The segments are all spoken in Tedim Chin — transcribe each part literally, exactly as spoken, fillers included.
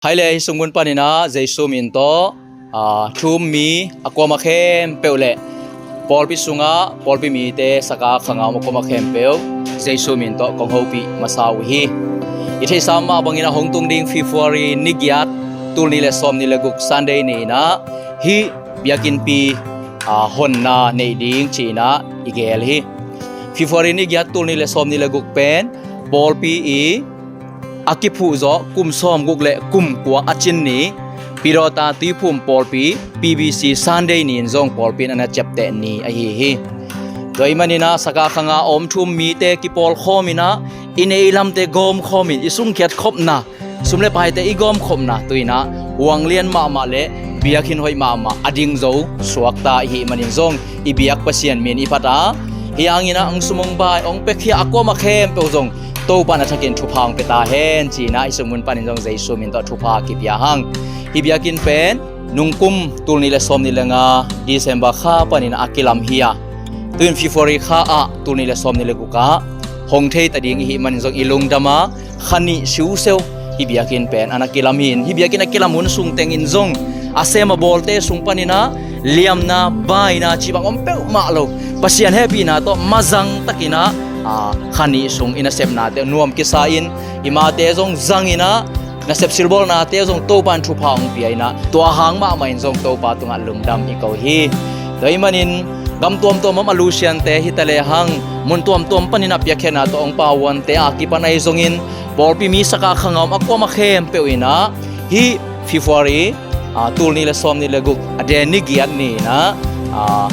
Hai le, hih sung mun panin ah Jesu min tawh, aa, thu um mi a kuamah khempeuh le pawlpi sungah pawlpi mite, saka khangam a kuamah khempeuh Jesu min tawh kong hopih masa uh hi. I theihsa mah bangin ah hong tung ding February ni giat, tul nih le sawmnih le guk Sunday ni-in ah hih biakinnpi, aa, honna neih ding ci-in ah i geel hi. February ni giat, tul nih le sawmnih le guk pen pawlpi i a kiphuh zawh kum sawmguk le kum kua a cin ni, Pidawta Tuiphum pawlpi, P B C Sunday ni-in zong pawlpi in a na ciapteh ni ahi hi. Tua ahih manin ah saka khanga a om thu um mite kipawlkhawm in ah, i neih i lamte gawmkhawm in, i sungkhiat khopna, sum le paite i gawmkhopna tu-in ah huang lian mahmah le biakinn hoih mahmah a ding zo suakta i hih manin zong i biak Pasian min i phat a, hih hangin ah hong sum hong bai hong piakhia a kuamah khempeuh zong Topa in a thakin thupha hong pia ta hen ci-in ah i sung mun panin zong Jesu min tawh thupha kipia hang. Hih biakinn pen nungkum tul nih le sawmnih le nga December kha panin a kilam hi a, tu-in February kha ah, tul nih le sawmnih le guk ah hong thei ta ding i hih manin zong i lungdam a, kha nih siuseu hih biakinn pen a na kilam hi-in, hih biakinn a kilam hun sung tengin zong a sem a bawlte sung panin ah liamna, baina cih bang om peuhmah lo, Pasian hehpihna tawh mazang takin ah, aa, kha nih sung i nasepnate nuam kisa in, i mate zong zang in ah, nasep silbawlnate zong Topa in thupha hong pia in ah, tua hang mahmah in zong Topa tungah lungdam i ko hi. Tua ahih manin gam tuamtuam om a lusiante hi ta lehang, mun tuamtuam panin ah piakkhiatna tawh hong pauante a kipan ahi zongin, pawlpi mi, saka khanga om a kuamah khempeuh in ah hih February, aa, tul nih le sawmnih le guk, a den ni giat ni-in ah, aa,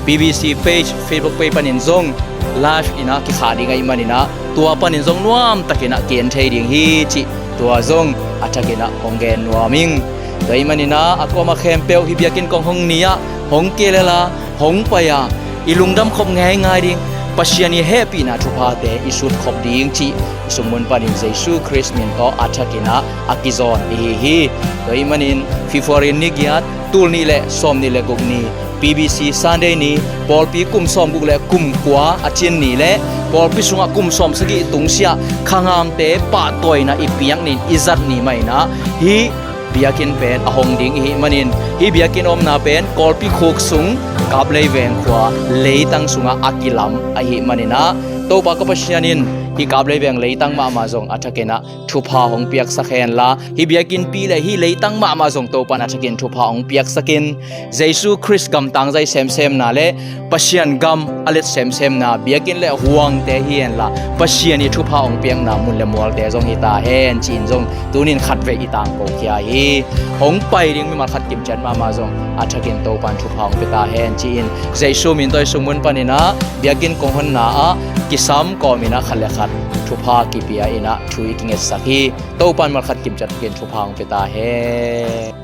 P B C page, Facebook page panin zong live in ah kikhah ding ahih manin ah, tua panin zong nuam takin ah ki-en thei ding hi cih tua zong a thakin ah hong gen nuam ing. Tua ahih manin ah a kuamah khempeuh hih biakinn kong hong ni-a, hong kilel a, hong pai a, i lungdam khop ngeingai ding, Pasian i hehpihna thuphate i sut khop ding cih i sung mun panin Jesu Khrist min tawh a thakin ah a kizawn i hi hi. Tua ahih manin February ni giat, tul nih le sawmnih le guk ni, P B C Sunday ni, pawlpi kum sawmguk le kum kua a cin ni le pawlpi sungah kum sawmsagih tungsiah khangamte pahtawina i piak ni-in i zat ni mah in ah, hih biakinn pen a hong ding i hih manin, hih biakinn omna pen Kawlpi khuk sung Kaplei veng khua leitang sungah a kilam ahih manin ah, Topa ka Pasian in hih Kaplei veng leitang mahmah zong a thakin ah thupha hong piaksak hen la, hih biakinnpi le hih leitang mahmah zong Topa in a thakin thupha hong piaksak in, Jesu Khrist gam tangzai semsemna le Pasian gam a let semsemna biakinn le huangte hi hen la, Pasian i thupha hong piakna mun le mualte zong hi ta hen ci-in zong tuni-in khatvei i tangko khia hi. Hong pai ding mimal khat kimciat mahmah zong a thakin Topa in thupha hong pia ta hen ci-in, Jesu min tawh i sung mun panin ah biakinn kong honna ah kisam kawmin ah khat le khat thupha kipia in ah thu i kingetsak hi. Topa in mal khat kimciat takin thupha hong pia ta hen.